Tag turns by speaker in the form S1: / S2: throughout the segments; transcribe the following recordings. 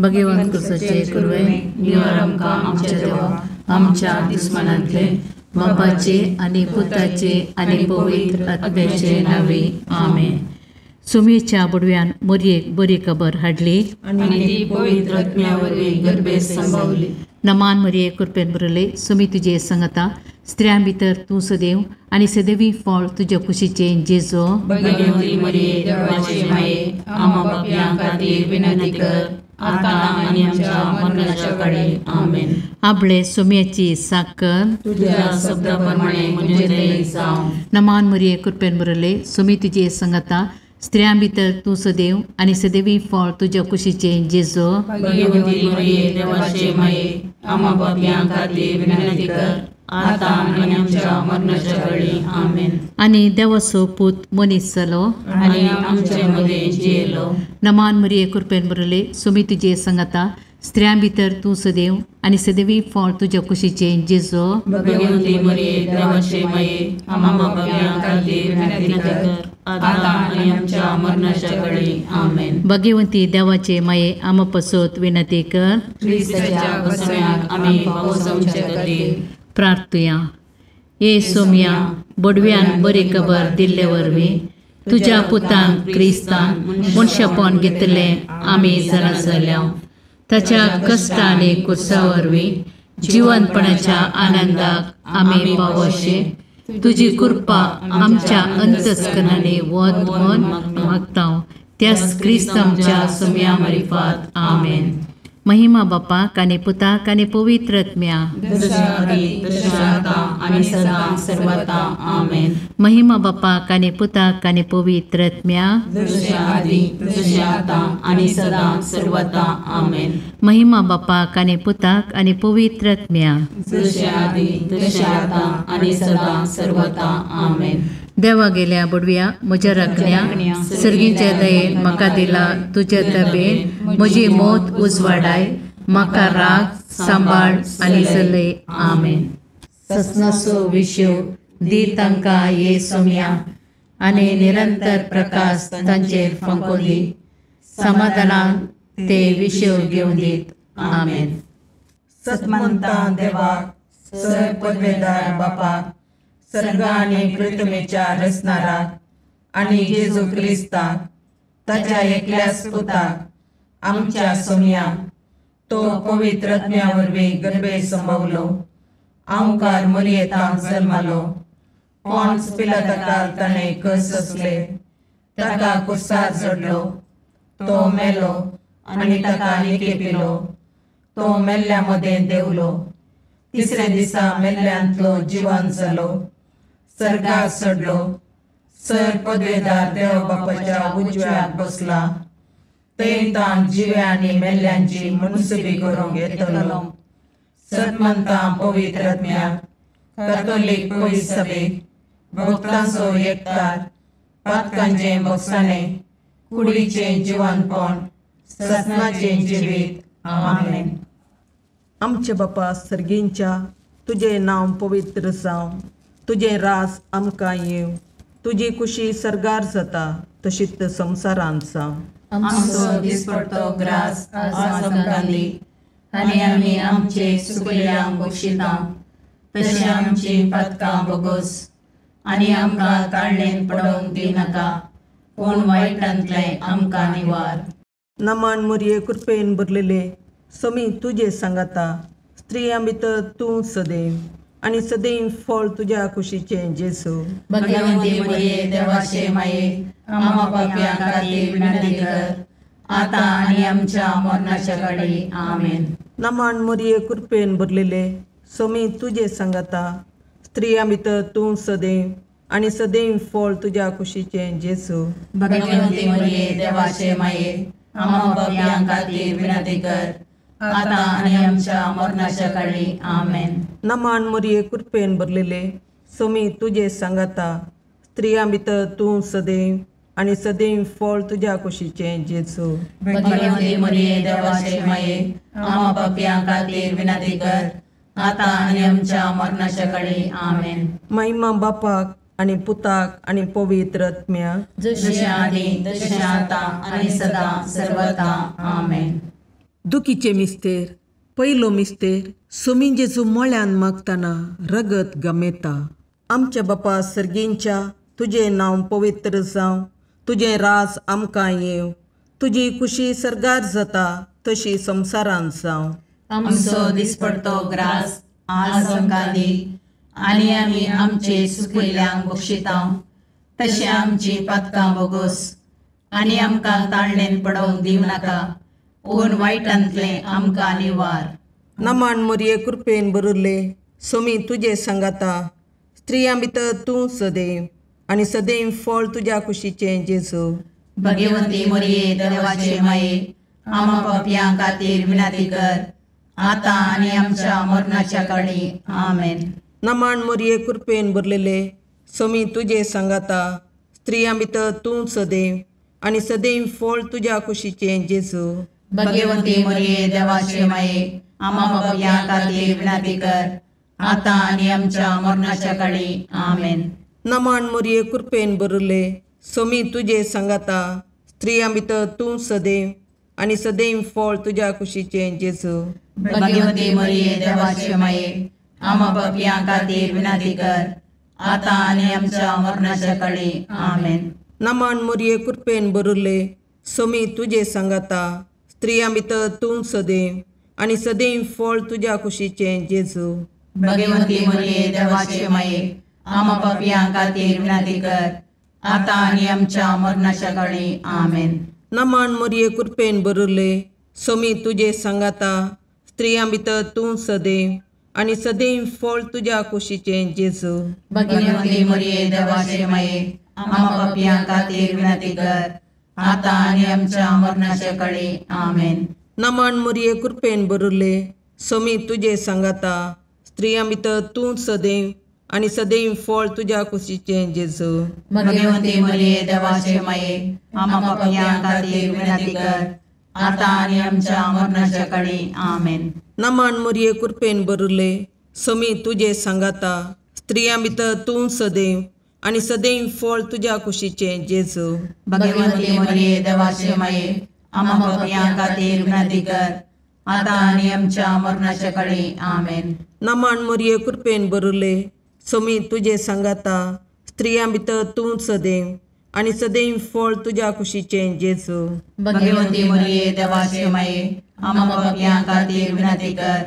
S1: भगवंत कुसाचे कुरवे निवार आमकां आमच्या देवा आमच्या दुस्मनांतले बापाचे आनी पुताचे आनी पवित्र आत्म्याचे नांवे आमेन. सुमेच्या बुडव्यान मोरयेक बरी खबर हाडली
S2: आनी ती पवित्र आत्म्या वरवीं गर्भेत संभावली.
S1: नमान मरिये कृपेन भरले सुमी तुजे संगता स्त्रियां भितर तूं सदैव आनी सदैवी फळ तुज्या कुशीचें जेजो.
S2: भगवती मरिये देवाचे माये आम्हा पापयां खातीर विनंती कर आतां आनी आमच्या मरणाच्या काळी आमेन.
S1: आपले सुम्याची साकर
S2: तुझ्या शब्दा प्रमाणे म्हजें जावं.
S1: नमान मरिये कृपेन भरले सुमी तुजे संगता स्त्रियां भितर तूं सदैव आनी सदैवी फळ तुज्या कुशीचें जेजो.
S2: भगवती मरिये देवाचे माये आम्हा पापयां खातीर विनंती कर आतां आनी आमच्या मरणाच्या काळी आमेन.
S1: आनी देवाचो पूत मनीस जालो
S2: आनी आमचे मदें जियेलो.
S1: नमान मरिये कृपेन भरले सुमी तुजे संगता स्त्रियां भितर तूं सदैव आनी सदैवी फळ तुज्या कुशीचें जेजो.
S2: भगवती मरिये देवाचे माये आम्हा पापयां खातीर विनंती कर आतां आनी आमच्या मरणाच्या काळी आमेन.
S1: भगवंती देवाचे माये आम्हा पसत विनंती कर.
S2: क्रिस्ताच्या बसव्याक आमी पावसाचे खातीर
S1: प्रार्थुया. ये सोम्या बडव्यान बरी खबर दिल्ले वरवीं तुज्या पुतान क्रिस्तान मनशापण घेतलें आमी जाणा जाल्या. ताच्या कश्ट आनी कुर्सा वरवीं जिवनपणाच्या आनंदाक आमी पावोशे तुजी कृपा आमच्या अंतस्करणांनी वत म्हूण मागता. त्याच क्रिस्त आमच्या सोम्या मारिफात आमेन. महिमा बापाक आनी पुताक आनी पवित्र आत्म्या. महिमा बापाक आनी पुताक आनी पवित्र आत्म्या. महिमा बापाक आनी पुताक आनी पवित्र आत्म्या. देवा गेल्या बुडव्या म्हज्या राखण्या सर्गीच्या दयेन म्हाका दिला तुज्या दबेन म्हजी मौत उजवाडाय म्हाका राग सांबाळ आनी चलय आमेन. ससनाचो विशय दी तांकां ये सोम्या आनी निरंतर प्रकाश तांचेर फांको दी समाधानान ते विशय घेवन दीत आमेन.
S3: सतमंता देवाक सर पदवेदार बापाक सर्ग आनी पृथ्वीच्या रचणाराक आनी जेजू क्रिस्ताक ताच्या एकल्याच पुताक आमच्या सोम्याक तो पवित्र आत्म्या वरवीं गर्भे संभवलो आंवकार मरियेतांक जल्मालो पॉन्स पिलाताकाल ताणें कस सोंसले ताका कुर्सार चडलो तो मेलो आनी ताका निकेपिलो तो मेल्ल्या मदें देंवलो तिसऱ्या दिसा मेल्ल्यांतलो जिवन जालो सर्गाक चडलो सर पदवेदार देव बापाच्या उजव्याक बसला थंय ताण जिव्या आनी मेल्ल्यांची मनसुबी करूंक येतलो. सतमंता पवित्र आत्म्याक कॅथोलीक पवित्र सभेक भक्तांचो एकतार पातकांचें भोगसाणें कुडीचें जिवनपण ससनाचें जिवीत आमेन.
S4: आमचे बापा सर्गींच्या तुजें नांव पवित्र जावं तुजें राज आमकां येवं तुजी कुशी सर्गार जाता तशीच संवसारांत जावं.
S2: आमचो दिसपडतो ग्रास आज आमकां दी आनी आमी आमचे चुकलेल्यांक बक्षिता तशें आमची पातकां बोगोस आनी आमकां ताळणेन पडोवंक दिनाका पूण वायटांतलें आमकां निवार.
S4: नमान मोरये कृपेन भरलेले समी तुजे सांगाता स्त्रियां भितर तूं सदैव आनी सदैव फळ तुज्या कुशीचें जेजू.
S2: भगवंती मरिये देवाचे माये आम्हा पापयां खातीर विनंती कर आतां आनी आमच्या मरणाच्या काळी आमेन.
S4: नमान मोरये कृपेन भरलेले समी तुजे सांगाता स्त्रियां भितर तूं सदैव आनी सदैव फळ तुज्या कुशीचें जेजू.
S2: भगवंती मरिये देवाचे माये आम्हा पापयां खातीर विनंती कर आतां आनी आमच्या मरणाच्या काळी आमेन.
S4: नमान मोरये कृपेन भरलेले समी तुजे सांगाता स्त्रियां भितर तूं सदैव आनी सदैव फळ तुज्या कुशीचें जेजू.
S2: भगवंती मरिये देवाचे माये आम्हा पापयां खातीर विनंती कर आतां आनी आमच्या मरणाच्या काळी आमेन.
S4: महिमा बापाक आनी पुताक आनी पवित्र आत्म्याक
S2: जशें आदी तशें आतां आनी सदां सर्वता आमेन.
S4: दुखीचे मिस्तेर पयलो मिस्तेर सोमी जेजू मळ्यान मागतना रगत गमेता. आमच्या बापा सर्गींच्या तुजें नांव पवित्र जावं, तुजें राज आमकां येवं, तुजी खुशी सर्गार जाता तशी संवसारांत जावं.
S2: आमचो दिसपडतो ग्रास आज आमकां दी आनी आमी आमचे सुकिल्ल्यांक बक्षिता तशें आमची पातकां बोगोस आनी आमकां ताळणेन पडोवंक दिवं नाका पूण वायटांतलें आमकां निवार.
S4: नमान मोरये कृपेन बरुल्ले सोमी तुजे सांगाता, स्त्रियां भितर तूं सदैव आनी सदैव फळ तुज्या कुशीचें जेजू.
S2: भगवंती मोरये देवाचे माये आमा पापयां खातीर विनंती कर आतां आनी आमच्या मरणाच्या काळी. आमेन.
S4: नमान मोरये कृपेन भरलेले सोमी तुजे सांगाता, स्त्रियां भितर तूं सदैव आनी सदैव फळ तुज्या कुशीचें जेजू.
S2: भगवंती मोरये देवाचे माये आमा पापयां खातीर विनंती कर आतां आनी आमच्या मरणाच्या काळी. आमेन.
S4: नमान मोरये कृपेन भरले सोमी तुजे सांगाता, स्त्रियां भितर तूं सदैव आनी सदैव फळ तुज्या कुशीचें जेजू.
S2: भगवंती मोरये देवाचे माये आमा पापयां खातीर विनंती कर आतां आनी आमच्या मरणाच्या काळी. आमेन.
S4: नमान मोरये कृपेन भरले सोमी तुजे सांगाता, स्त्रियां भितर तूं सदैव आनी सदैव फळ तुज्या कुशीचें जेजू.
S2: भगवंती मोरये देवाचे माये आमा पापयां खातीर विनंती कर आतां आनी आमच्या मरणाच्या काळी. आमेन.
S4: नमान मोरये कृपेन भरले सोमी तुजे सांगाता, स्त्रियां भितर तूं सदैव आनी सदैव फळ तुज्या कुशीचें जेजू.
S2: भगवंती मोरये देवाचे माये आमा पापयां खातीर विनंती कर आतां आनी आमच्या मरणाच्या काळी. आमेन.
S4: नमान मोरये कृपेन भरले सोमी तुजे सांगाता, स्त्रियां भितर तूं सदैव आनी सदैव फळ तुज्या कुशीचें जेजू.
S2: भगवंती मोरये देवाचे माये आमा पापयां खातीर विनंती कर आतां आनी आमच्या मरणाच्या काळी. आमेन.
S4: नमान मोरये कृपेन भरले सोमी तुजे सांगाता, स्त्रियां भितर तूं सदैव आनी सदैव फळ तुज्या कुशीचें जेजू.
S2: भगवंती मोरये देवाचे माये आमा पापयां खातीर विनंती कर आतां आनी आमच्या मरणाच्या काळी. आमेन.
S4: नमान मोरये कृपेन भरले सोमी तुजे सांगाता, स्त्रियां भितर तूं सदैव आनी सदैव फळ तुज्या कुशीचें जेजू.
S2: भगवंती मोरये देवाचे माये आमा पापयां खातीर विनंती कर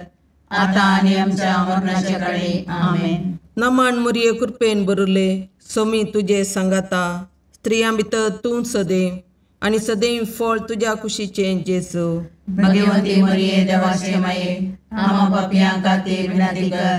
S2: आतां आनी आमच्या मरणाच्या काळी. आमेन.
S4: नमान मोरये कृपेन भरले सोमी तुजे सांगाता, स्त्रियां भितर तूं सदैव आनी सदैव फळ तुज्या कुशीचें जेजू.
S2: भगवंती मोरये देवाचे माये आमा पापयां खातीर विनंती कर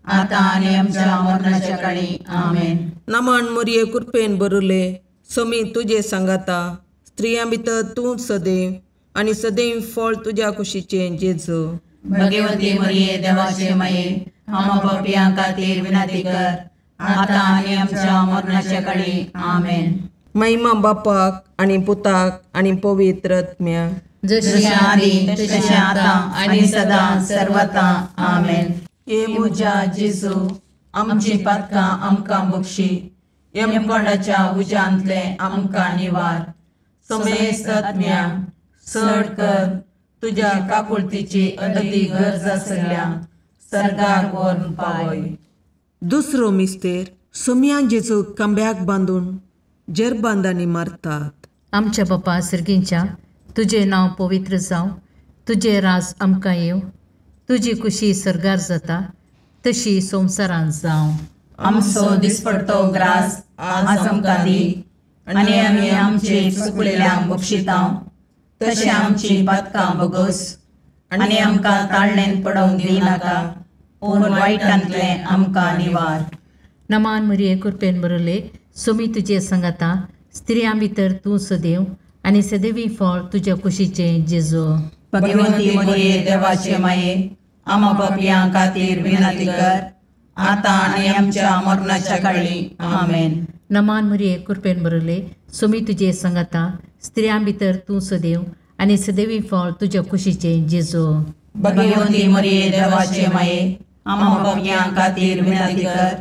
S2: आतां आनी आमच्या मरणाच्या काळी. आमेन.
S4: नमान मोरये कृपेन भरले सोमी तुजे सांगाता, स्त्रियां भितर तूं सदैव आनी सदैव फळ तुज्या कुशीचें जेजू.
S2: भगवंती मोरये देवाचे माये आमा पापयां खातीर विनंती कर आतां आनी आमच्या मरणाच्या काळी. आमेन.
S4: महिमा बापाक आनी पुताक आनी पवित्र आत्म्याक,
S2: जशी आदी तशें आतां आनी सदां सर्वता. आमेन.
S3: हे म्हज्या जेजू आमची पातकां आमकां बक्षी, यमकोंडाच्या उज्यांतलें आमकां निवार, समेस्त आत्म्या चड कर तुज्या काकुळतीची अदती गरज आसल्या सर्गाक व्हरून पावय.
S4: दुसरो मिस्तेर सोमया जेजू खांब्याक बांदून जेरबांदांनी मारतात.
S1: आमच्या बापा सर्गींच्या तुजें नांव पवित्र जावं, तुजें राज आमकां येवं, तुजी खुशी सर्गार जाता तशी संवसारांत जावं.
S3: आमचो दिसपडतो ग्रास आज आमकां दी आनी आमी आमचे चुकलेल्यांक बक्षिता तशें आमची पातकां बोगस आनी आमकां ताळणेन पडोवंक दिनाका पूण वायटांतलें आमकां निवार.
S1: नमान मरिये कृपेन बरले सोमी तुजे सांगाता, स्त्रियां भितर तूं सदैव आनी सदैवी फळ तुज्या कुशीचें जेजू.
S3: भगवंती मरिये देवाचे माये आमा पापयां खातीर विनंती कर आतां आनी आमच्या मरणाच्या काळी. आमेन.
S1: नमान मरिये कृपेन बरले सोमी तुजे सांगाता, स्त्रियां भितर तूं सदैव आनी सदैवी फळ तुज्या कुशीचें जेजू.
S3: भगवंती मरिये देवाचे माये आमा पापयां खातीर विनंती कर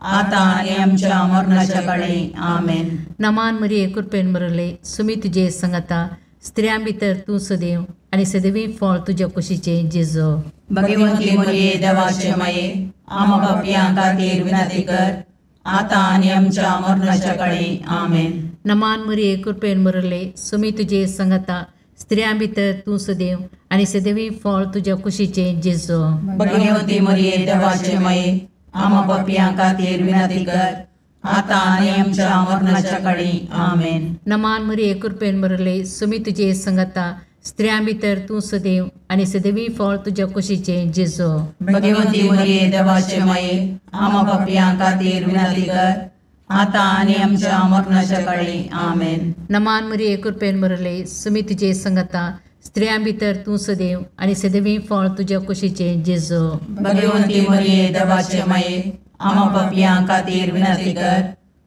S3: आतां आनी आमच्या मरणाच्या काळी. आमेन.
S1: नमान मरिये कृपेन बरले सोमी तुजे सांगाता, स्त्रियां भितर तूं सदैव आनी सदैवी फळ तुज्या कुशीचें जेजू.
S3: भगवंती मरिये देवाचे माये, आम्हा पापयां खातीर विनंती कर, आतां आनी आमच्या मरणाच्या काळी. आमेन.
S1: नमान मरिये, कृपेन भरले, सुमी तुजे संगता, स्त्रियां भितर तूं सदैव आनी सदैवी फळ तुज्या कुशीचें जेजू.
S3: भगवंती मरिये देवाचे माये, आम्हा पापयां खातीर विनंती कर, आतां आनी आमच्या मरणाच्या काळी. आमेन.
S1: नमान मरिये, कृपेन भरले, सुमी तुजे संगता, स्त्रियां भितर तूं सदैव आनी सदैवी फळ तुज्या कुशीचें जेजू.
S3: भगवंती मरिये देवाचे माये, आम्हा पापयां खातीर विनंती कर, आतां आनी आमच्या मरणाच्या काळी. आमेन.
S1: नमान मरिये, कृपेन भरले, सुमी तुजे संगता, स्त्रियां भितर तूं सदैव आनी सदैवी फळ तुज्या कुशीचें जेजू.
S3: भगवंती मरिये देवाचे माये, आम्हा पापयां खातीर विनंती कर,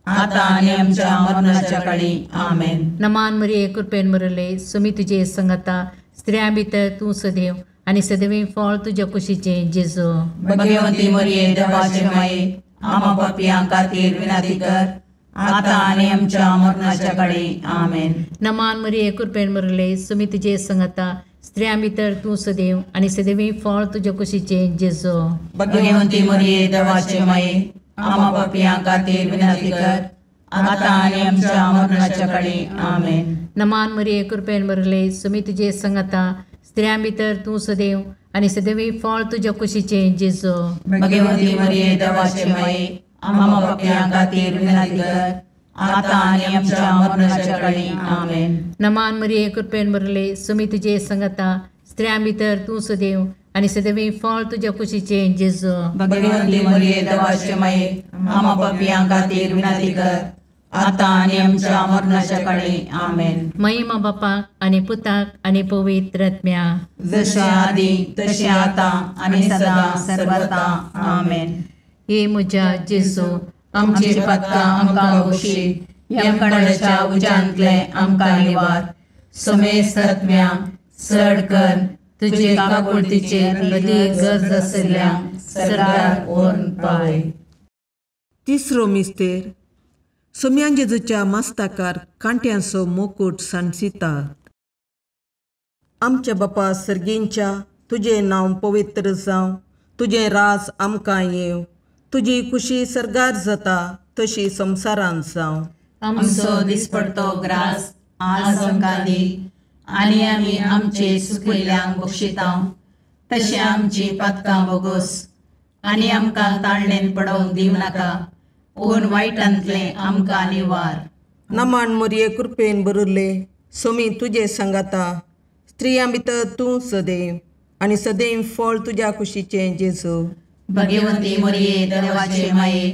S3: आतां आनी आमच्या मरणाच्या काळी. आमेन.
S1: नमान मरिये, कृपेन भरले, सुमी तुजे संगता, स्त्रियां भितर तूं सदैव आनी सदैवी फळ तुज्या कुशीचें जेजू.
S3: भगवंती मरिये देवाचे माये, आम्हा पापयां खातीर विनंती कर, आतां आनी आमच्या मरणाच्या काळी. आमेन.
S1: नमान मरिये, कृपेन भरले, सुमी तुजे संगता, स्त्रियां भितर तूं सदैव आनी सदैवी फळ तुज्या कुशीचें जेजू.
S3: भगवंती मरिये देवाचे माये, आम्हा पापयां खातीर विनंती कर, आतां आनी आमच्या मरणाच्या काळी. आमेन.
S1: नमान मरिये, कृपेन भरले, सुमी तुजे संगता, स्त्रियां भितर तूं सदैव आनी सदैवी फळ तुज्या कुशीचें जेजू.
S3: भगवंती मरिये देवाचे माये, आम्हा पापयां खातीर विनंती कर, आतां आनी आमच्या मरणाच्या काळी. आमेन.
S1: नमान मरिये, कृपेन भरले, सुमी तुजे संगता, स्त्रियां भितर तूं सदैव आनी सदैवी फळ तुज्या कुशीचें जेजू.
S3: भगवंती मरिये देवाचे माये, आम्हा पापयां खातीर विनंती कर, आतां आनी आमच्या मरणाच्या काळी. आमेन.
S1: महिमा बापाक आनी पुताक आनी पवित्र आत्म्या,
S3: जशें आदी तशें आतां आनी सदां सर्वता. आमेन.
S1: हे म्हज्या जेजू,
S3: आमची पातकां आमकां बक्षी, यमकणाच्या उज्यांतले आमकां निवार, समेस्त आत्म्या चड कर तुजे काकुळतीचेर अदीक गरज आशिल्ल्या सरकार व्हरून पावय.
S4: तिसरो मिस्तेर. सोम्यान जेजूच्या मस्ताकार कांट्यांचो मुकूट सांडसितात. आमच्या बापा सर्गींच्या, तुजें नांव पवित्र जावं, तुजें राज आमकां येवं, तुजी कुशी सर्गार जाता तशी संवसारांत जावं.
S2: आमचो दिसपडतो ग्रास आज आमकां दी, आनी आमी आमचे सुकिल्ल्यांक बक्षिता तशें आमची पातकां बोगोस, आनी आमकां ताळणेन पडोवंक दिवं नाका, पूण वायटांतलें आमकां निवार.
S4: नमान मरिये, कृपेन भरिल्ले, सोमी तुजे सांगाता, स्त्रियां भितर तूं सदैव आनी सदैव फळ तुज्या कुशीचें जेजू.
S2: भगवंती मरिये देवाचे माये,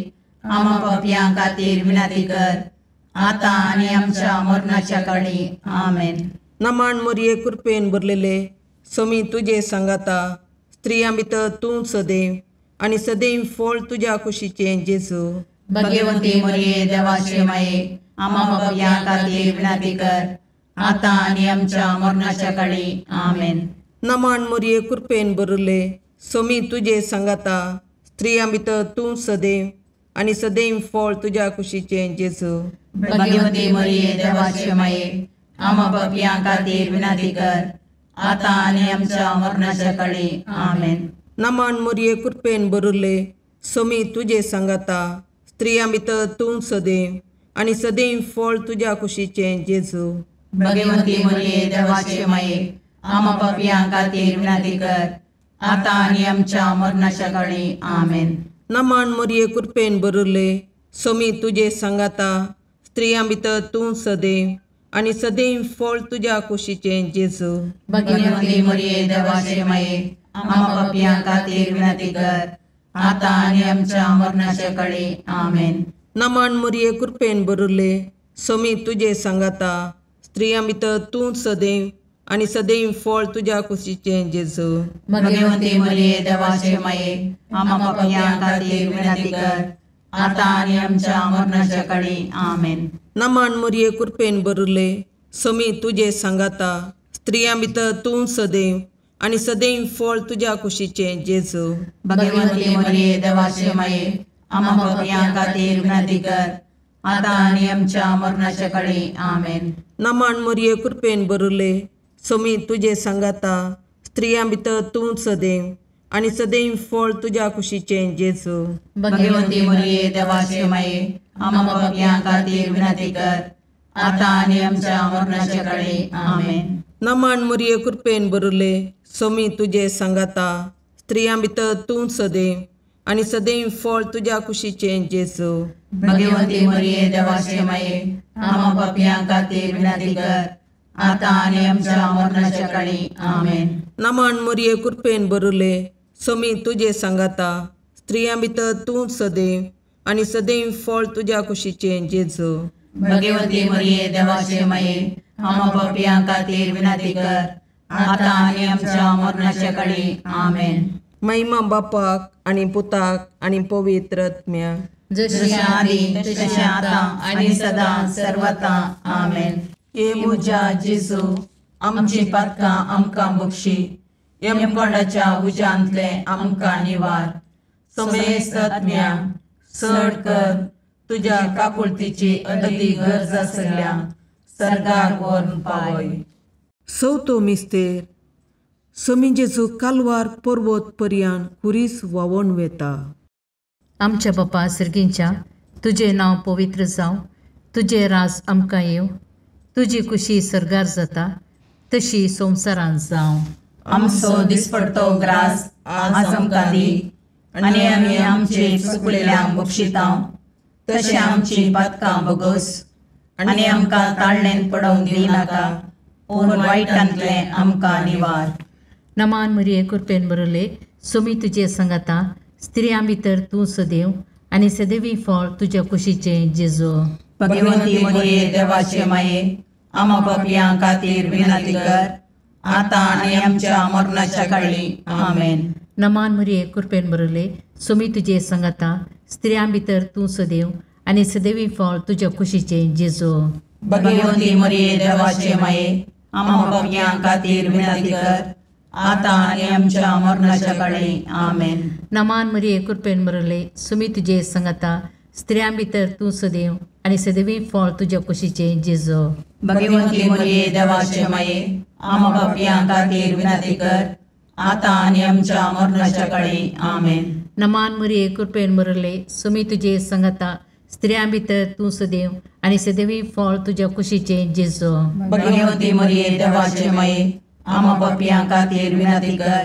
S2: आम्हा पापयां खातीर विनंती कर, आतां आनी आमच्या मरणाच्या काळी. आमेन.
S4: नमान मरिये, कृपेन भरलेले, सोमी तुजे सांगाता, स्त्रियां भितर तूं सदैव आनी सदैव फळ तुज्या कुशीचें जेजू.
S2: भगवंती मरिये देवाचे माये, आम्हा पापयां खातीर विनंती कर, आतां आनी आमच्या मरणाच्या काळी. आमेन.
S4: नमान मरिये, कृपेन भरिल्ले, सोमी तुजे सांगाता, स्त्रियां भितर तूं सदैव आनी सदैव फळ तुज्या कुशीचें जेजू.
S2: भगवंती मरिये देवाचे माये, आम्हा पापयां खातीर विनंती कर, आतां आनी आमच्या मरणाच्या काळी. आमेन.
S4: नमान मरिये, कृपेन भरिल्ले, सोमी तुजे सांगाता, स्त्रियां भितर तूं सदैव आनी सदैव फळ तुज्या कुशीचें जेजू.
S2: भगवंती मरिये देवाचे माये, आम्हा पापयां खातीर विनंती कर, आतां आनी आमच्या मरणाच्या काळी. आमेन.
S4: नमान मरिये, कृपेन भरिल्ले, सोमी तुजे सांगाता, स्त्रियां भितर तूं सदैव आनी सदैव फळ तुज्या कुशीचें जेजू.
S2: भगवंती मरिये देवाचे माये, आम्हा पापयां खातीर विनंती कर, आतां आनी आमच्या मरणाच्या काळी. आमेन.
S4: नमान मरिये, कृपेन भरिल्ले, सोमी तुजे सांगाता, स्त्रियां भितर तूं सदैव आनी सदैव फळ तुज्या कुशीचें जेजू.
S2: भगवंती मरिये देवाचे माये, आम्हा पापयां खातीर विनंती कर, आतां आनी आमच्या मरणाच्या काळी. आमेन.
S4: नमान मरिये, कृपेन भरिल्ले, सोमी तुजे सांगाता, स्त्रियां भितर तूं सदैव आनी सदैव फळ तुज्या कुशीचें जेजू.
S2: भगवंती मरिये देवाचे माये, आम्हा पापयां खातीर विनंती कर, आतां आनी आमच्या मरणाच्या काळी. आमेन.
S4: नमन मरिये कृपेन भरिल्ले सोमी तुजे सांगाता स्त्रियां भितर तूं सदैव आनी सदैव फळ तुज्या कुशीचें जेजू.
S2: भगवंती मरिये देवाचे माये आम्हा पापयां खातीर विनंती कर आतां आनी आमच्या मरणाच्या काळी. आमेन.
S4: नमन मरिये कृपेन भरिल्ले सोमी तुजे सांगाता स्त्रियां भितर तूं सदैव आनी सदैव फळ तुज्या कुशीचें जेजू.
S2: भगवंती मरिये देवाचे माये आम्हा पापयां खातीर विनंती कर आतां आनी आमच्या मरणाच्या काळी. आमेन.
S4: नमन मरिये कृपेन भरिल्ले सोमी तुजे सांगाता स्त्रियां भितर तूं सदैव आनी सदैव फळ तुज्या कुशीचें जेजू.
S2: भगवंती मरिये देवाचे माये आम्हा पापयां खातीर विनंती कर आतां आनी आमच्या मरणाच्या काळी. आमेन.
S4: महिमा बापाक आनी पुताक आनी पवित्र आत्म्याक,
S2: जशें आदी तशें आतां आनी सदां सर्वता. आमेन. हे म्हज्या जेजू आमची पातकां आमकां बक्षी, यमकोंडाच्या उज्यांतले आमकां निवार, समेस्त आत्म्या चड कर तुज्या काकुळतीची अदती गरज आसल्या सर्गाक व्हरून पावय.
S4: चवथो मिस्तेर सोमी जेजू कालवार पर्वत पर्यान खुरीस व्हांवोन वेता.
S1: आमच्या बापा सर्गींच्या तुजें नांव पवित्र जावं, तुजें राज आमकां येवं, तुजी कुशी सर्गार जाता तशी संवसारांत जावं.
S2: आमचो दिसपडतो ग्रास आज आमकां दी आनी आमी आमचे चुकलेल्यांक बक्षितां तशें आमची पातकां बगस आनी आमकां ताळणेन पडोवंक दिनाका पूण वायटांतलें आमकां निवार.
S1: नमान मरिये कृपेन भरिल्ले सोमी तुजे सांगाता स्त्रियां भितर तूं सदैव आनी सदैवी फळ तुज्या कुशीचें जेजू.
S2: भगवंती मरिये देवाचे माये आम्हा पापयां खातीर विनंती कर आतां आनी आमच्या मरणाच्या काळी. आमेन.
S1: नमान मरिये कृपेन भरिल्ले सोमी तुजे सांगाता स्त्रियां भितर तूं सदैव आनी सदैवी फळ तुज्या कुशीचें जेजू.
S2: भगवंती मरिये देवाचे माये आम्हा पापयां खातीर विनंती कर आतां आनी आमच्या मरणाच्या काळी. आमेन.
S1: नमान मरिये कृपेन भरिल्ले सोमी तुजे सांगाता स्त्रियां भितर तूं सदैव आनी सदैवी फळ तुज्या कुशीचें जेजू.
S2: भगवंती मरिये देवाचे माये आम्हा पापयां खातीर विनंती कर आतां आनी आमच्या मरणाच्या काळी. आमेन.
S1: नमान मरिये कृपेन भरिल्ले सोमी तुजे सांगाता स्त्रियां भितर तूं सदैव आनी सदैवी फळ तुज्या कुशीचें जेजू.
S2: भगवंती मरिये देवाचे माये आम्हा पापयां खातीर विनंती कर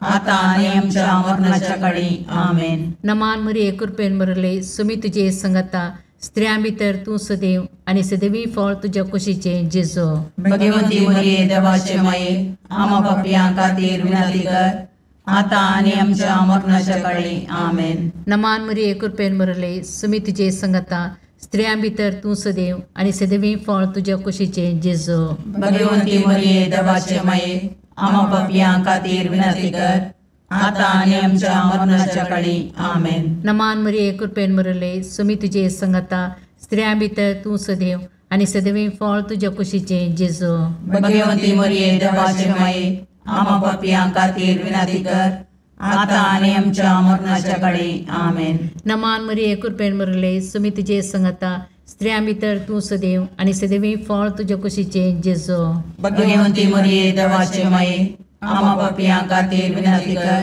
S2: आतां आनी आमच्या मरणाच्या काळी. आमेन.
S1: नमान मरिये कृपेन भरिल्ले सोमी तुजे सांगाता स्त्रियां भितर तूं सदैव आनी सदैवी फळ तुज्या कुशीचें जेजू.
S2: भगवंती मरिये देवाचे माये आम्हा पापयां खातीर विनंती कर आतां आनी आमच्या मरणाच्या काळी. आमेन.
S1: नमान मरिये कृपेन भरिल्ले सोमी तुजे सांगाता स्त्रियां भितर तूं सदैव आनी सदैवी फळ तुज्या कुशीचें जेजू.
S2: भगवंती मरिये देवाचे माये आम्हा पापयां खातीर विनंती कर आतां आनी आमच्या मरणाच्या काळी. आमेन.
S1: नमान मरिये कृपेन भरिल्ले सोमी तुजे सांगाता स्त्रियां भितर तूं सदैव आनी सदैवी फळ तुज्या कुशीचें जेजू.
S2: भगवंती मरिये देवाचे माये आम्हा पापयां खातीर विनंती कर आतां आनी आमच्या मरणाच्या काळी. आमेन.
S1: नमान मरिये कृपेन भरिल्ले सोमी तुजे सांगाता स्त्रियां भितर तूं सदैव आनी सदैवी फळ तुज्या कुशीचें जेजू.
S2: भगवंती मरिये देवाचे माये आम्हा पापयां खातीर विनंती कर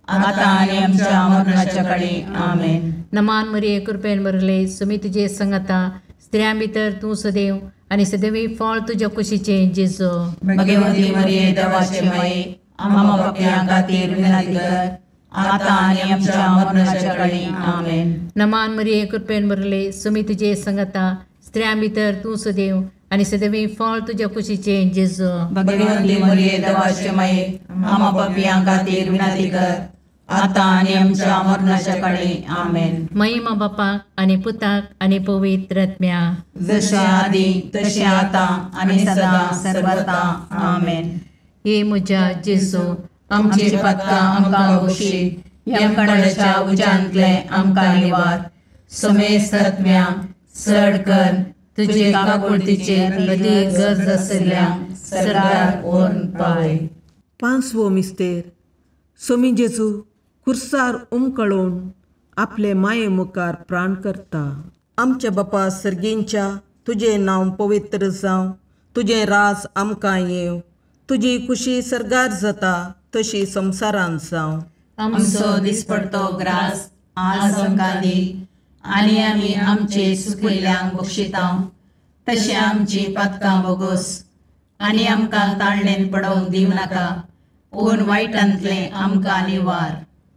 S2: आतां आनी आमच्या मरणाच्या काळी. आमेन.
S1: नमान मरिये कृपेन भरिल्ले सोमी तुजे सांगाता स्त्रियां भितर तूं सदैव आनी सदैवी फळ तुज्या कुशीचें जेजू.
S2: भगवंती मरिये देवाचे माये आम्हा पापयां खातीर विनंती कर आतां आनी आमच्या मरणाच्या काळी. आमेन.
S1: नमान मरिये कृपेन भरिल्ले सोमी तुजे सांगाता स्त्रियां भितर तूं सदैव आनी सदैवी फळ तुज्या कुशीचें जेजू.
S2: भगवंती मरिये देवाचे माये आम्हा पापयां खातीर विनंती कर आतां आनी आमच्या मरणाच्या काळी. आमेन.
S1: महिमा बापाक आनी पुताक आनी पवित्र आत्म्याक,
S2: जशें आदी तशें आतां आनी सदां सर्वता. आमेन.
S1: हे म्हज्या जेजू
S2: आमची पातकां आमकां बक्षी, यमकंडाच्या उज्यांतले आमकां निवार, समेस्त आत्म्या चड कर तुजे काकुळतीचेर अदीक गरज आशिल्ल्या सर्गाक व्हरून पावय.
S4: पांचवो मिस्तेर सोमी जेजू खुर्सार उमकळोवन आपले माये मुखार प्राण करता. आमच्या बापा सर्गींच्या तुजें नांव पवित्र जावं, तुजें राज आमकां येवं, तुजी कुशी सर्गार जाता तशी संवसारांत जावं.
S2: आमचो दिसपडतो ग्रास आज आमकां दी आनी आमी आमचे सुकिल्ल्यांक बक्षिता तशें आमची पातकां बोगोस आनी आमकां ताळणेन पडोवंक दिवं नाका, पूण वायटांतलें आमकां निवार.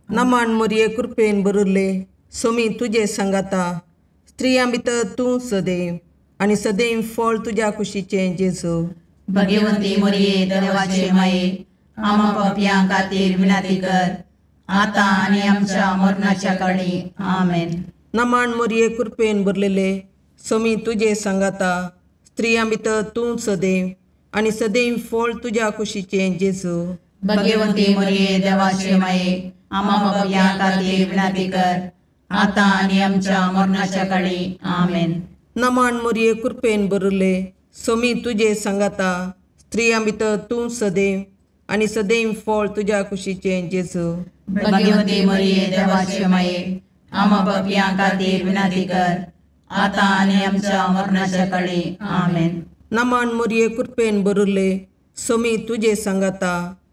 S4: नमान मोरये कृपेन बरुल्ले, सोमी तुजे सांगाता, स्त्रियां भितर तूं सदैव आनी सदैव फळ तुज्या कुशीचें जेजू.
S2: भगवंती मोरये देवाचे माये, आमा पापयां खातीर विनंती कर आतां आनी आमच्या मरणाच्या काळी. आमेन.
S4: नमान मोरये कृपेन भरलेले, सोमी तुजे सांगाता, स्त्रियां भितर तूं सदैव आनी सदैव फळ तुज्या कुशीचें जेजू.
S2: भगवंती मोरये देवाचे माये, आमा पापयां खातीर विनंती कर आतां आनी आमच्या मरणाच्या काळी. आमेन.
S4: नमान मोरये कृपेन भरले, सोमी तुजे सांगाता, स्त्रियां भितर तूं सदैव आनी सदैव फळ तुज्या कुशीचें जेजू.
S2: भगवंती मोरये देवाचे माये, आमा पापयां खातीर विनंती कर आतां आनी आमच्या मरणाच्या काळी. आमेन.
S4: नमान मोरये कृपेन भरले, सोमी तुजे सांगाता,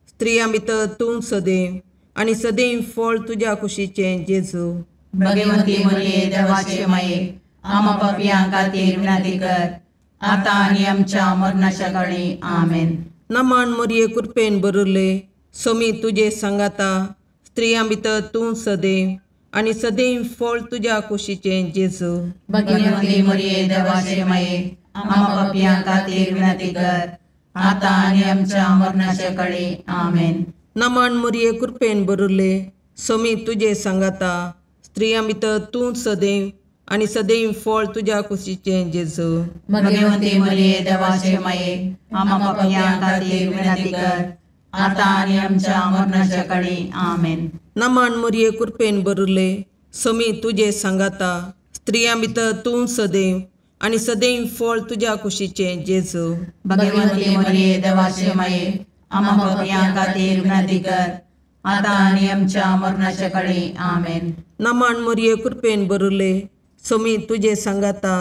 S4: स्त्रियां भितर तूं सदैव आनी सदैव फळ तुज्या कुशीचें जेजू.
S2: भगवंती मोरये देवाचे माये, आमा पापयां खातीर विनंती कर आतां आनी आमच्या मरणाच्या काळी. आमेन.
S4: नमान मोरये कृपेन भरले, सोमी तुजे सांगाता, स्त्रियां भितर तूं सदैव आनी सदैव फळ तुज्या कुशीचें जेजू.
S2: भगवंती मोरये देवाचे माये, आमा पापयां खातीर विनंती कर आतां आनी आमच्या मरणाच्या काळी. आमेन.
S4: नमान मोरये कृपेन भरले, सोमी तुजे सांगाता, स्त्रियां भितर तूं सदैव आनी सदैव फळ तुज्या कुशीचें जेजू.
S2: भगवंती मोरये देवाचे माये, आमा पापयां खातीर विनंती कर आतां आनी आमच्या मरणाच्या काळी. आमेन.
S4: नमान मोरये कृपेन भरले, सोमी तुजे सांगाता, स्त्रियां भितर तूं सदैव आनी सदैव फळ तुज्या कुशीचें जेजू.
S2: भगवंती मोरये देवाचे माये, आमा पापयां खातीर विनंती कर आतां आनी आमच्या मरणाच्या काळी. आमेन.
S4: नमान मोरये कृपेन भरले, सोमी तुजे सांगाता,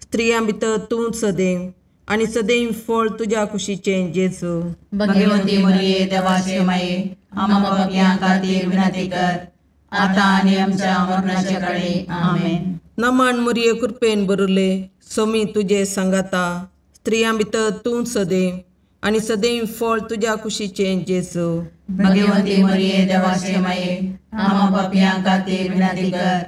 S4: स्त्रियां भितर तूं सदैव आनी सदैव फळ तुज्या कुशीचें जेजू.
S2: भगवंती मोरये देवाचे माये, आमा पापयां खातीर विनंती कर आतां आनी आमच्या मरणाच्या काळी. आमेन.
S4: नमान मोरये कृपेन भरले, सोमी तुजे सांगाता, स्त्रियां भितर तूं सदैव आनी सदैव फळ तुज्या कुशीचें जेजू.
S2: भगवंती मोरये देवाचे माये, आमा पापयां खातीर विनंती कर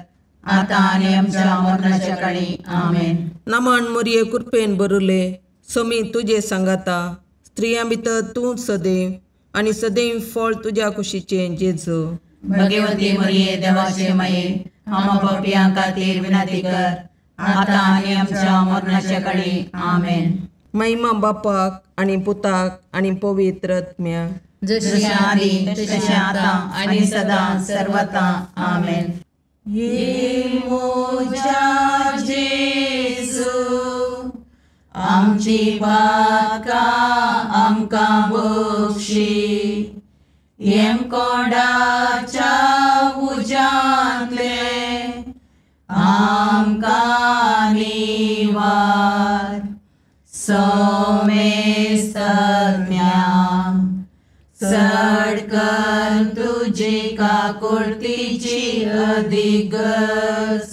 S2: आतां आनी आमच्या मरणाच्या काळी. आमेन.
S4: नमान मोरये कृपेन भरले, सोमी तुजे सांगाता, स्त्रियां भितर तूं सदैव आनी सदैव फळ तुज्या कुशीचें जेजू.
S2: भगवंती मोरये देवाचे माये, आमा पापयां खातीर विनंती कर आतां आनी आमच्या मरणाच्या काळी. आमेन.
S4: महिमा बापाक आनी पुताक आनी पवित्र आत्म्याक,
S2: जशी आदी तशें आतां आनी सदां सर्वता. आमेन. ये मोजा जेजू, आमची पातकां आमकां बक्षी, येमकोंडाच्या उज्यांतले आमकां निवार. सोमेस्तज्ञा चड कर तुजी काकुळतीची अधिगस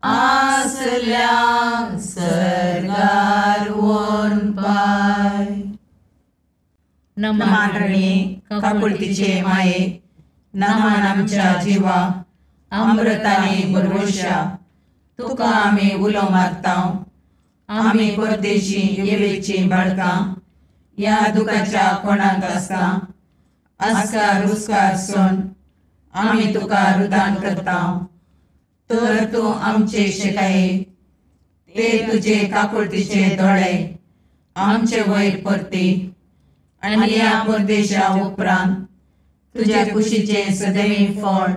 S2: आसल्या सर्गार व्हरून पाय. नमान रणी काकुळतीचे माये, नमान आमच्या जिवा अमृताने भरवशा, तुका आमी उलो मारता. आमी परदेशी येवेची बाळकां ह्या दुखाच्या कोणाक आसता आस्कार उस्कार सोन आमी तुका रुदान करता. तर तूं आमचे शिकाये ते तुजे काकुळतीचे दोळे आमचे वयर परती आनी ह्या परदेशा उपरांत तुज्या कुशीचें सदैव फळ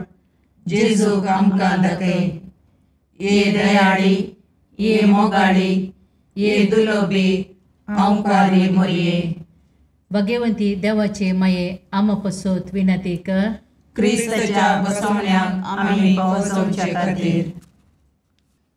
S2: जेजूक आमकां दाखय. ये दयाळी, ये मोगाळी, ये दुलोबी हांवकारी मोरये.
S1: भगवंती देवाचे माये आमा पसोत विनंती कर.
S2: क्रिस्ताच्या बसवण्याक आमी पावसोवचे खातीर.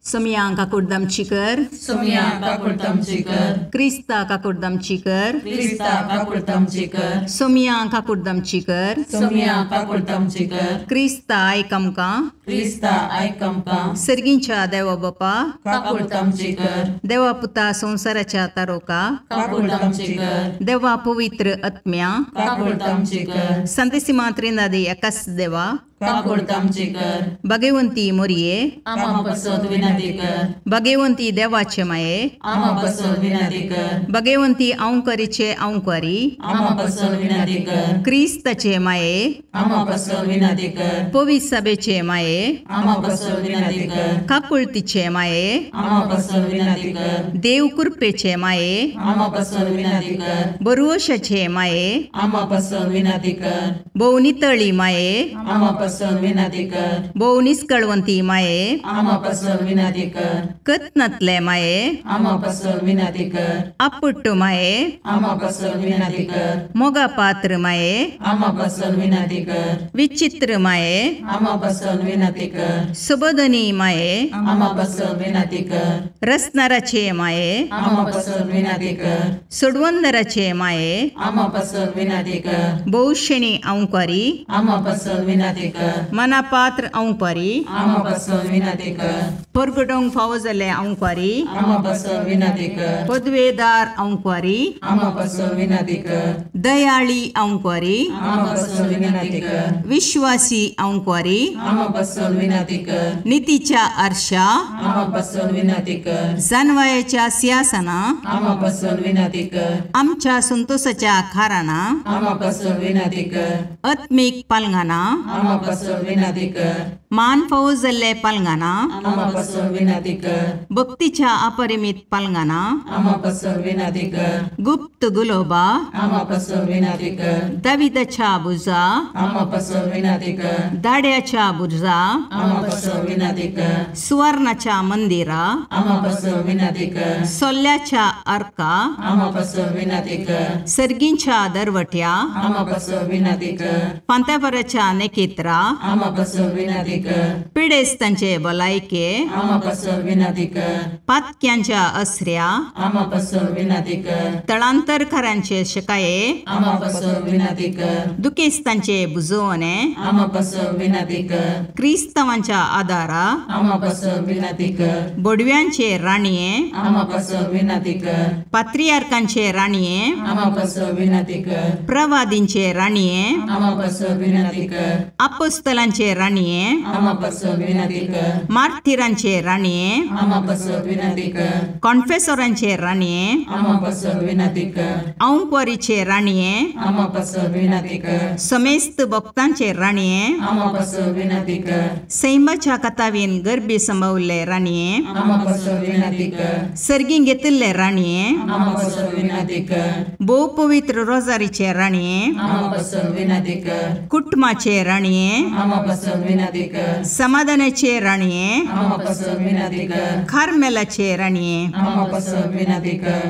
S3: सोमया काकुडदामची कर,
S2: सोमया काकुडदामची कर,
S3: क्रिस्ता काकुडदामची कर,
S2: क्रिस्ता काकुडदामची कर,
S3: सोमया काकुडदामची कर,
S2: सोमया काकुडदामची कर,
S3: क्रिस्ता आयक आमकां,
S2: क्रिस्ता आयक आमकां,
S3: सर्गींच्या देवा बापा
S2: काकुडदामची कर,
S3: देवा पुता संवसाराच्या तारोका
S2: काकुडदामची कर,
S3: देवा पवित्र आत्म्या
S2: काकुडदामची कर,
S3: संतेसिमा त्रिनादी एकाच देवा
S2: काकुडदामची कर,
S3: भगवंती मोरये
S2: आमा पसत विनंती कर,
S3: भगवंती देवाचे माये
S2: आमा पसत विनंती कर,
S3: भगवंती औंकरीचे औंकरी
S2: आमा पसत विनंती कर,
S3: क्रिस्ताचे माये
S2: आमा पसत विनंती कर,
S3: पवित्र सभेचे माये
S2: आमा पसत विनंती कर,
S3: काकुळतीचे माये
S2: आमा पसत विनंती कर,
S3: देव कृपेचे माये
S2: आमा पसत विनंती कर,
S3: बरुवशाचे माये
S2: आमा पसत विनंती कर,
S3: भोवनितळी माये
S2: आमा पसत विनंती कर,
S3: भोव निस्कळवंती माये
S2: आमा पसत विनंती कर,
S3: कत्नातले माये
S2: आमा पसत विनंती कर,
S3: आपुट्ट माये
S2: आमा पसत विनंती कर,
S3: मोगा पात्र माये
S2: आमा पसत विनंती कर,
S3: विचित्र माये
S2: आमा पसत विनंती कर,
S3: सुबोधनी माये
S2: आमा पसत विनंती कर,
S3: रसनाराचे माये
S2: आमा पसत विनंती कर,
S3: सोडवंदराचे माये
S2: आमा पसत विनंती कर,
S3: भोवशेणी औंकारी
S2: आमा पसत विनंती कर,
S3: मनापात्र औंकारी
S2: आमा पसत विनंती कर,
S3: परगटोंक फावो जाल्ले औंकारी
S2: आमा पसत विनंती कर,
S3: पदवेदार औंकारी
S2: आमा पसत विनंती कर,
S3: दयाळी औंकारी
S2: आमा पसत विनंती कर,
S3: विश्वासी औंकारी
S2: आमा पसत विनंती कर,
S3: नितीच्या आरशा
S2: आमा पसत विनंती कर,
S3: जानवायाच्या सिंहासना
S2: आमा पसत विनंती कर,
S3: आमच्या संतोषाच्या खाराना
S2: आमा पसत विनंती कर,
S3: आत्मीक पालंगाना
S2: आमा पसत विनंती कर,
S3: मान फावो जाल्ले पालंगाना
S2: आमा पसत विनंती कर,
S3: भक्तीच्या अपरिमित पालंगाना
S2: आमा पसत विनंती कर,
S3: गुप्त गुलोबा
S2: आमा पसत विनंती कर,
S3: दाविदाच्या बुजा
S2: आमा पसत विनंती कर,
S3: दाड्याच्या बुर्जा
S2: आमा पसत विनंती कर,
S3: सुवर्णाच्या मंदिरा
S2: आमा पसत विनंती कर,
S3: सोल्ल्याच्या अर्का
S2: आमा पसत विनंती कर,
S3: सर्गींच्या दरवट्या
S2: आमा पसत विनंती कर,
S3: पांतापराच्या नेकेत्रा
S2: आमा पसत विनंती कर,
S3: पिडेस्तांचे भलायके
S2: आमा पसत विनंती कर,
S3: पातक्यांच्या असऱ्या
S2: आमा पसत विनंती कर,
S3: तळांतरकारांचे शकाये
S2: आमा पसत विनंती कर,
S3: दुखेस्तांचे बुजवणे
S2: आमा पसत विनंती कर,
S3: क्रिस्तावांच्या आदारा
S2: आमा पसत विनंती कर,
S3: बोडव्यांचे राणये
S2: आमा पसत विनंती कर,
S3: पात्रियार्कांचे राणये
S2: आमा पसत विनंती कर,
S3: प्रवादींचे राणये
S2: आमा पसत विनंती कर,
S3: अपोस्तलांचे राणये
S2: आमा पसत विनंती कर,
S3: मार्थिरांचे राणये
S2: आमा पसत विनंती कर,
S3: कॉन्फेसोरांचे राणये
S2: आमा पसत विनंती कर,
S3: औंकवारीचे राणये
S2: आमा पसत विनंती कर,
S3: समेस्त भक्तांचे राणये
S2: आमा पसत विनंती कर,
S3: सैमाच्या कथावीन गर्भी संभवल्ले राणये
S2: आमा पसत विनंती कर,
S3: सर्गीं घेतिल्ले राणये
S2: आमा पसत विनंती कर,
S3: भोव पवित्र रोजारीचे राणये
S2: आमा पसत विनंती कर,
S3: कुटुंबाचे राणये
S2: आमा पसत विनंती कर,
S3: समाधानाचे राणये
S2: आमा पसत विनंती कर,
S3: कार्मेलाचे राणये
S2: आमा पसत विनंती कर,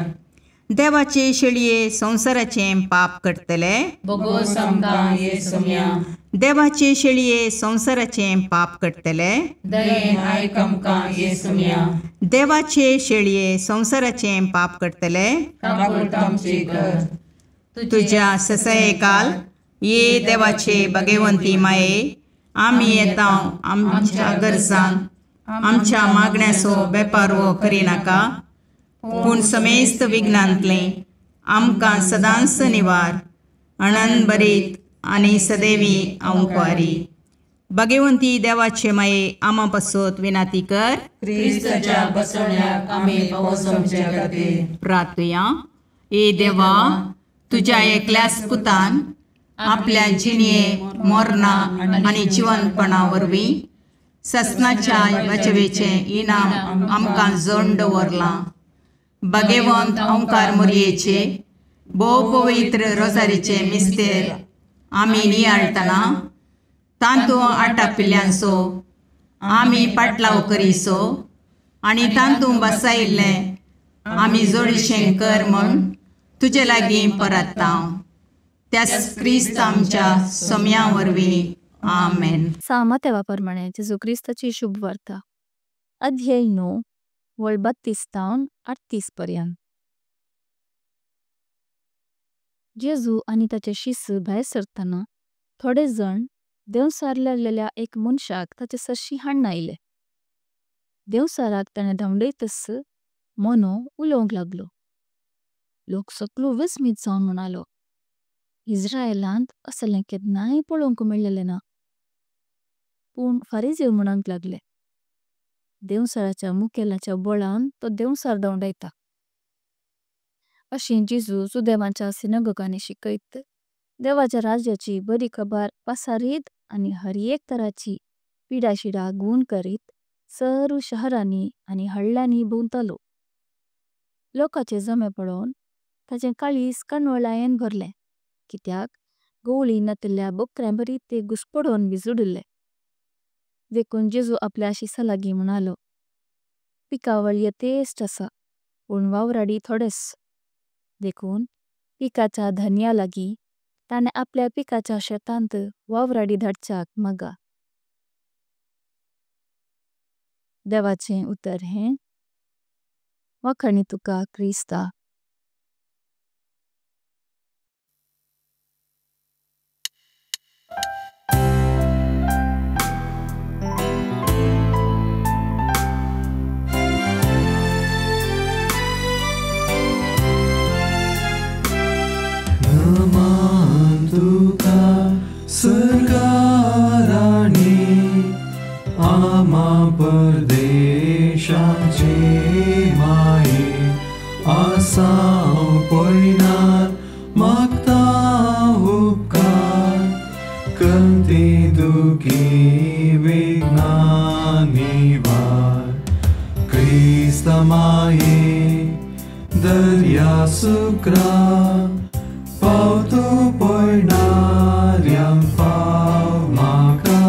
S3: देवाचे शेळये संवसाराचे पाप करतले
S2: बोगोस आमकां ये सोम्या,
S3: देवाचे शेळये संवसाराचे पाप करतले
S2: दयेन आयक आमकां ये सोम्या,
S3: देवाचे शेळये संवसाराचे पाप करतले
S2: काकुळट आमची कर,
S3: तुझ्या ससयकाल ये देवाचे भगवंती माये आमी येता आमच्या गरजांक आमच्या मागण्याचो बेपारवो करिनाका पूण समेस्त विघ्नांतलें आमकां सदांच निवार अणनभरीत आनी सदैवी अंकवारी भगवंती देवाचे माये आमा पासत विनाती कर
S2: क्रिस्ताच्या बसवण्याक आमी पावस आमच्या खातीर
S3: प्रार्थुया. ए देवा, तुज्या एकल्याच पुतान आपल्या जिणये मरणा आनी जिवनपणा वरवीं ससनाच्या वाचवेचें इनाम आमकां जण दवरलां. भगवंत ओंकार मोरयेचे भोव पवित्र रोजारीचे मिस्तेर आमी नियाळटना तांतू आटापिल्ल्यांचो आमी पाटलाव करीसो आनी तांतू बसायिल्लें आमी जोडीशें कर म्हूण तुजे लागीं परत्ता. त्याच क्रिस्त आमच्या सोम्या वरवीं. आमेन.
S5: सामा तेवा प्रमाणे जेजू क्रिस्ताची शुभ वार्ता. अध्याय 9 वळ 32 तावन 38 पर्यंत। जेजू आनी ताचे शिष्य भायर सरताना थोडे जण देवसार लागलेल्या एक मणशाक ताचे सरशी हाण आयले। देवसाराक ताणे धांवडैतस मोनो उलोंक लागलो। लोक सगळो विस्मित जावन म्हणालो, इस्रायेलांत असलें केदनाय पोलोंक मेळ्ळेलें ना। पण फरिसेव म्होणोंक लागले, देवसाराच्या मुखेलाच्या बलान तो देवसार धांवडैता। अशी जेजू जुदेवांच्या सिनागोगानी शिकैत, देवाच्या राज्याची बरी खबर पसारीत आनी हर एक तराची पिडाशिडा गुण करीत सर्व शहरांनी आनी हळ्ळांनी भोंवतलो। लोकाचे जमे पळोवन ताचे काळीस कणवलायें भरले, कित्याक गोवळी नातिल्या बोकऱ्यांबरी ते घुस्पडोन विजुडिल्ले। देखून जेजू आपल्या शिसां लागी म्हणालो, पिकावळ यतेष्ट असा, पण वावराडी थोडेस। देखून पिकाच्या धन्या लागी ताणे आपल्या पिकाच्या शेतांत वावराडी धाडच्याक मागा। देवाचे उतर हें वाखाणी तुका क्रिस्ता।
S6: नमन तुका सरकाराणी आमा परदेशाचे माये आसाव पयनार मागता उपकार कंती दुखी विघ्ना निवार क्रिस्त माये दर्या सुक्रा पावतो पयणाऱ्यांक पाव म्हाका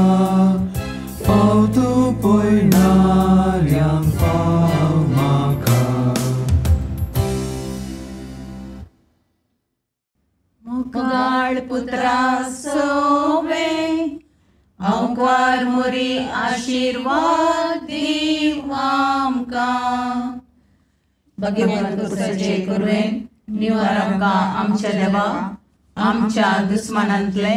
S6: पावतो पयणाऱ्यांक पाव म्हाका।
S2: मुगाळ पुत्रा सोवे अंकार मोरी आशीर्वाद दीव आमकां।
S3: भगवंत कुसाचे कुरवेन निवार आमकां आमच्या देवा आमच्या दुस्मानांतले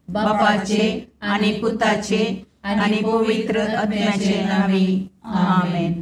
S3: बापाचे आनी पुताचे आनी पवित्र आत्म्याचे नांवी आमेन।